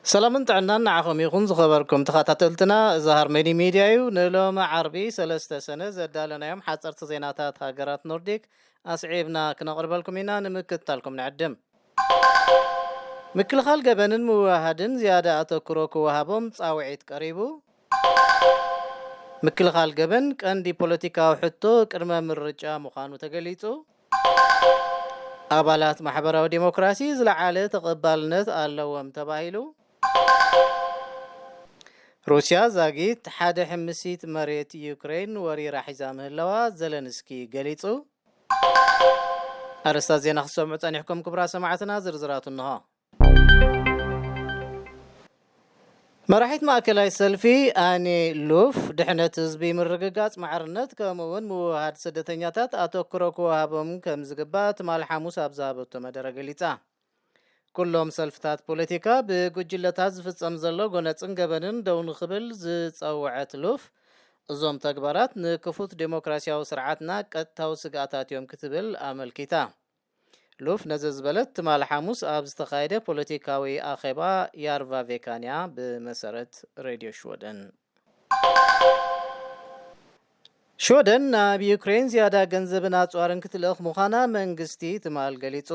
ሰላምን ጥዕናን ንዓኹም ይኹን ዝኸበርኩም ተኸታተልትና። እዚ ሃርመኒ ሚድያ እዩ። ንሎሚ ዓርቢ ሰለስተ ሰነ ዘዳለናዮም ሓፀርቲ ዜናታት ሃገራት ኖርዲክ ኣስዒብና ክነቕርበልኩም ኢና። ንምክትታልኩም ንዕድም። ምክልኻል ገበንን ምውሃድን ዝያዳ ኣተክሮ ክወሃቦም ፃውዒት ቀሪቡ። ምክልኻል ገበን ቀንዲ ፖለቲካዊ ሕቶ ቅድመ ምርጫ ምዃኑ ተገሊጹ። ኣባላት ማሕበራዊ ዴሞክራሲ ዝለዓለ ተቐባልነት ኣለዎም ተባሂሉ። ሩስያ ዛጊት ሓደ ሕምሲት መሬት ዩክሬን ወሪራ ሒዛ ምህላዋ ዘለንስኪ ገሊጹ። ኣርእስታት ዜና ክትሰምዑ ጸኒሕኩም ክቡራት ሰማዕትና፣ ዝርዝራቱ እንሆ። መራሒት ማእከላይ ሰልፊ ኣኔ ሉፍ ድሕነት ህዝቢ፣ ምርግጋጽ ማዕርነት ከምኡ እውን ምውሃድ ስደተኛታት ኣተክሮ ክወሃቦም ከም ዝግባእ ትማል ሓሙስ ኣብ ዝሃበቶ መደረ ገሊጻ። ኩሎም ሰልፍታት ፖለቲካ ብጉጅለታት ዝፍጸም ዘሎ ጎነጽን ገበንን ደው ንኽብል ዝጸውዐት ሉፍ፣ እዞም ተግባራት ንክፉት ዴሞክራሲያዊ ስርዓትና ቀጥታዊ ስግኣታት እዮም ክትብል ኣመልኪታ። ሉፍ ነዚ ዝበለት ትማል ሓሙስ ኣብ ዝተኻየደ ፖለቲካዊ ኣኼባ ያርቫ ቬካንያ ብመሰረት ሬድዮ ሽወደን። ሽወደን ናብ ዩክሬን ዝያዳ ገንዘብን ኣጽዋርን ክትልእኽ ምዃና መንግስቲ ትማል ገሊጹ።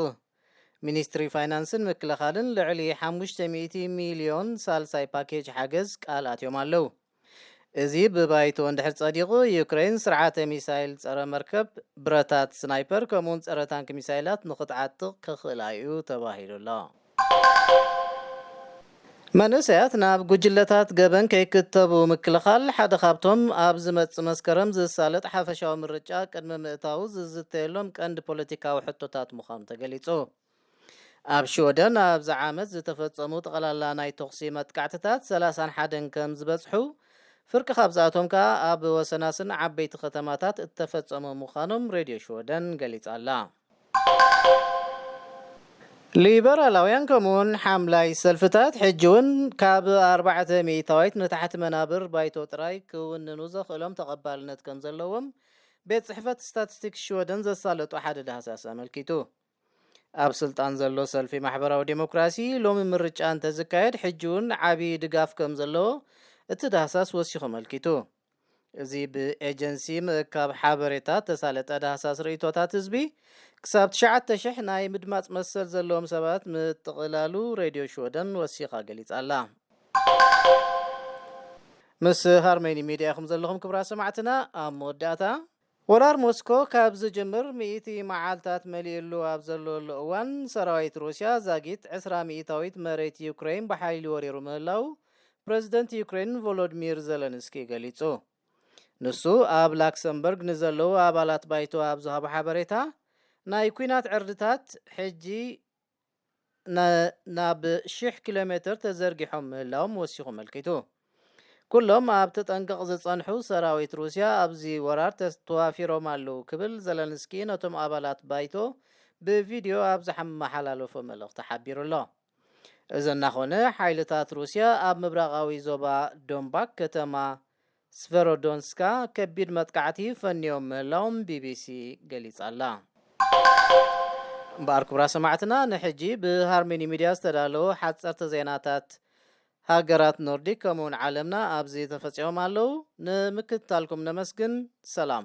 ሚኒስትሪ ፋይናንስን ምክልኻልን ልዕሊ ሓሙሽተ ሚእቲ ሚልዮን ሳልሳይ ፓኬጅ ሓገዝ ቃል ኣትዮም ኣለዉ። እዚ ብባይቶ እንድሕር ጸዲቑ፣ ዩክሬን ስርዓተ ሚሳይል፣ ጸረ መርከብ፣ ብረታት ስናይፐር ከምኡውን ጸረ ታንክ ሚሳይላት ንኽትዓጥቕ ከኽእላ እዩ ተባሂሉ ኣሎ። መንእሰያት ናብ ጉጅለታት ገበን ከይክተቡ ምክልኻል ሓደ ካብቶም ኣብ ዝመጽእ መስከረም ዝሳለጥ ሓፈሻዊ ምርጫ ቅድሚ ምእታዉ ዝዝተየሎም ቀንዲ ፖለቲካዊ ሕቶታት ምዃኑ ተገሊጹ። ኣብ ሽወደን ኣብዚ ዓመት ዝተፈጸሙ ጠቕላላ ናይ ተኹሲ መጥቃዕትታት ሰላሳን ሓደን ከም ዝበጽሑ፣ ፍርቂ ካብዚኣቶም ከኣ ኣብ ወሰናስን ዓበይቲ ከተማታት እተፈጸሙ ምዃኖም ሬድዮ ሽወደን ገሊጻ ኣላ። ሊበራላውያን ከምኡውን ሓምላይ ሰልፍታት ሕጂ እውን ካብ ኣርባዕተ ሚእታዊት ንታሕቲ መናብር ባይቶ ጥራይ ክውንኑ ዘኽእሎም ተቐባልነት ከም ዘለዎም ቤት ጽሕፈት ስታቲስቲክስ ሽወደን ዘሳለጦ ሓደ ዳህሳስ ኣመልኪቱ። ኣብ ስልጣን ዘሎ ሰልፊ ማሕበራዊ ዴሞክራሲ ሎሚ ምርጫ እንተዝካየድ ሕጂ እውን ዓቢ ድጋፍ ከም ዘለዎ እቲ ዳህሳስ ወሲኹ ኣመልኪቱ። እዚ ብኤጀንሲ ምእካብ ሓበሬታ ተሳለጠ ዳህሳስ ርእይቶታት ህዝቢ፣ ክሳብ ትሽዓተ ሽሕ ናይ ምድማጽ መሰል ዘለዎም ሰባት ምጥቕላሉ ሬድዮ ሽወደን ወሲኻ ገሊጻ ኣላ። ምስ ሃርመኒ ሚድያ ኢኹም ዘለኹም ክቡራት ሰማዕትና። ኣብ መወዳእታ፣ ወራር ሞስኮ ካብ ዝጅምር ሚእቲ መዓልታት መሊእሉ ኣብ ዘለሉ እዋን፣ ሰራዊት ሩስያ ዛጊት ዕስራ ሚእታዊት መሬት ዩክሬን ብሓይሊ ወሪሩ ምህላው ፕረዚደንት ዩክሬን ቮሎዲሚር ዘለንስኪ ገሊጹ። ንሱ ኣብ ላክሰምበርግ ንዘለዉ ኣባላት ባይቶ ኣብ ዝሃቦ ሓበሬታ፣ ናይ ኲናት ዕርድታት ሕጂ ና-፣ ናብ ሽሕ ኪሎ ሜትር ተዘርጊሖም ምህላዎም ወሲኹ ኣመልኪቱ። ኩሎም ኣብ ተጠንቀቕ ዝጸንሑ ሰራዊት ሩስያ ኣብዚ ወራር ተስ-፣ ተዋፊሮም ኣለዉ ክብል ዘለንስኪ ነቶም ኣባላት ባይቶ ብቪድዮ ኣብ ዝሓመሓላለፎ መልእኽቲ ሓቢሩ ኣሎ። እዚ እናኾነ፣ ሓይልታት ሩስያ ኣብ ምብራቓዊ ዞባ ዶንባክ ከተማ ስቨሮዶንስካ ከቢድ መጥቃዕቲ ፈንዮም ምህላዎም ቢቢሲ ገሊጻ ኣላ። እምበኣር ክቡራት ሰማዕትና፣ ንሕጂ ብሃርመኒ ሚድያ ዝተዳለዉ ሓጸርቲ ዜናታት ሃገራት ኖርዲክ ከምኡውን ዓለምና ኣብዚ ተፈጺሞም ኣለዉ። ንምክትታልኩም ነመስግን። ሰላም።